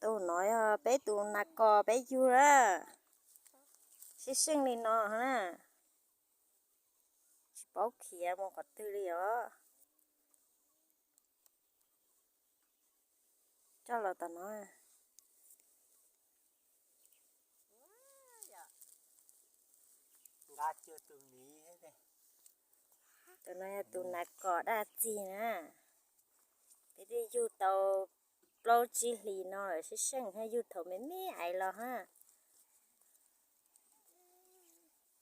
Tus no yog peb tus nas kos peb yug na. Sib seej li no na. Tsis paub khiav mus qhov twg li os. Coj los tom no. Tus no yog tus nas kos daj txig na. Peb twb yug tau plaub tsib hlis no lawm, sib seej thiab, yug thaum me me ais los hab.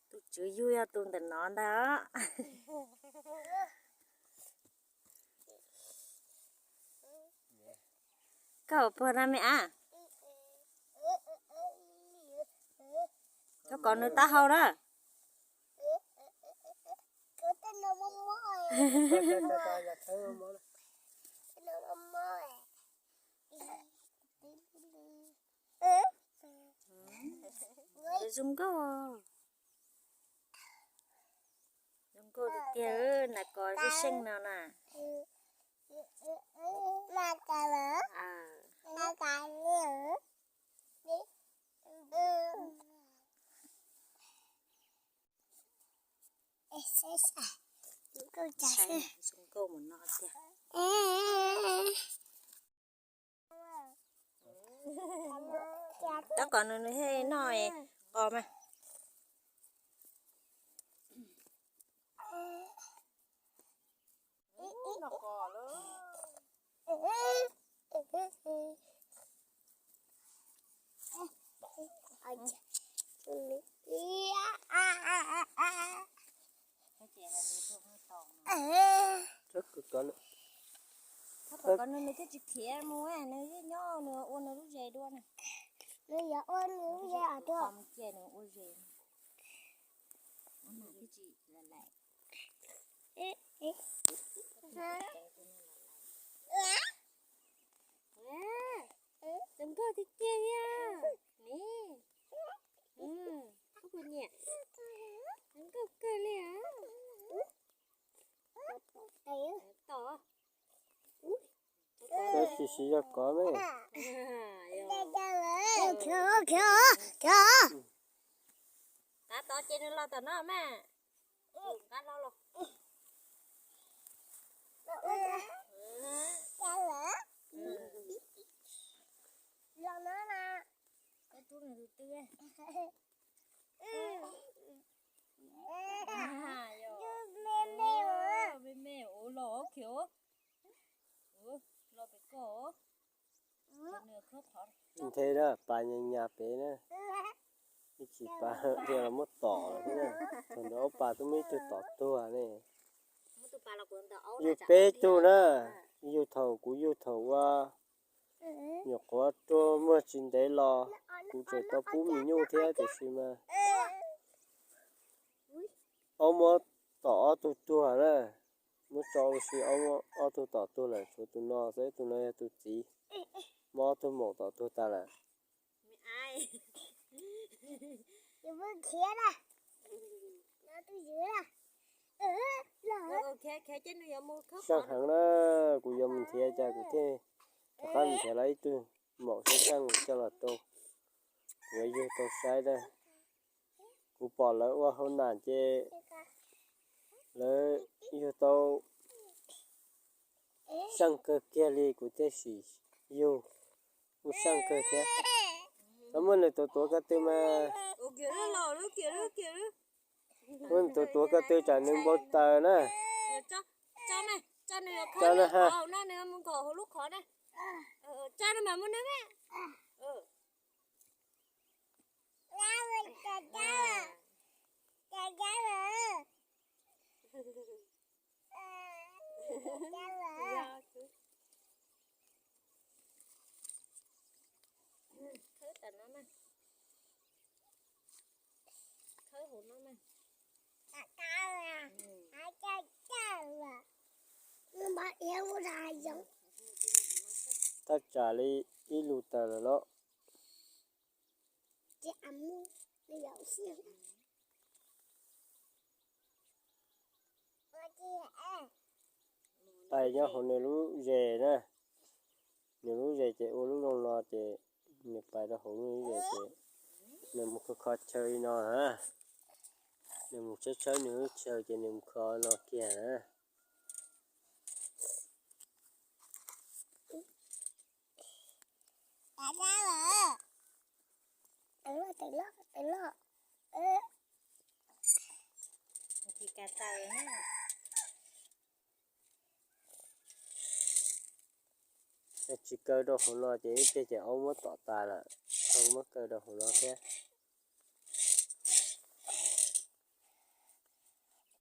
Tus tswv yug yog tus ntawm no ntag. Koj puag na me ab. Koj kov nws taub hau na. Zoo nkauj. Zoo nkauj tiag tiag, nas kos sib seej no na. Zoo nkauj mus no tiag. Tab kom nws nws thiaj noj qos mas. Txhob kom nws, nws thiaj tsis khiav mus, nws yeej nyob nws ua nws lub zes dua na. Nws yuav ua nws lub zes os, cia nws ua zes. Zoo nkauj tiag tiag li. Ni, koj puas nyiam? Zoo nkauj kawg li os. Tom. Koj tsis siv zog kov me. Tav tod ces nws los tom no mas. Nqa hlo los. Los no na. Koj rub nws tus twg? Me me ua los khiav. Los pem koj. Nthe na, pas nyas nyas pem na. Ib tsis pas dhia los muab tom lawm thiab na. Thaum ntawd ob pas twb muaj ib tug tom tuag ne. Yug peb tug na, yug thaum kuv yug thaum ua nyuam qhuav tuag muaj tsis ntev los, kuv tseem tau pub mis nyuj thiab tiam sis mas aub muab tom ob tug tuag na. Muab tso ua si, aub muab ob tug tom tuag lawm, tshuav tus no xwb, tus no yog tus txiv, muab ob tug maum tom tuag tas lawm. Seej heev na, kuv yuav mus nrhiav cas kuv thiaj rov qab mus nrhiav los ib tug maum seej seej coj los rau kuv yug tau saib na. Kuv pom lawv ua hauv nas ces lawv yug tau seej kawg kiag li, kuv thiaj sim yug kuj seej kawg thiab. Tau muab nws tuav tuav ko tw mas. Muab nws tuav tuav ko tw tsam nws npau taws na. Tso na ha. Khawb tas no na. Khawb hauv no na. Tab tsam li ib lus taws lawm los. Tais nyob hauv nws lub zes na, nws lub zes ces ua lub zoo no ces Nws pais rau hauv lub zes ces nws mus kho kho chaw li no na. Nws mus tshawb tshawb nws lub chaw ces nws mus kho no kiag na. Tsis kaw rau hauv no ces ib pliag ces aub muab tom tas lawm, muab kaw rau hauv no thiab.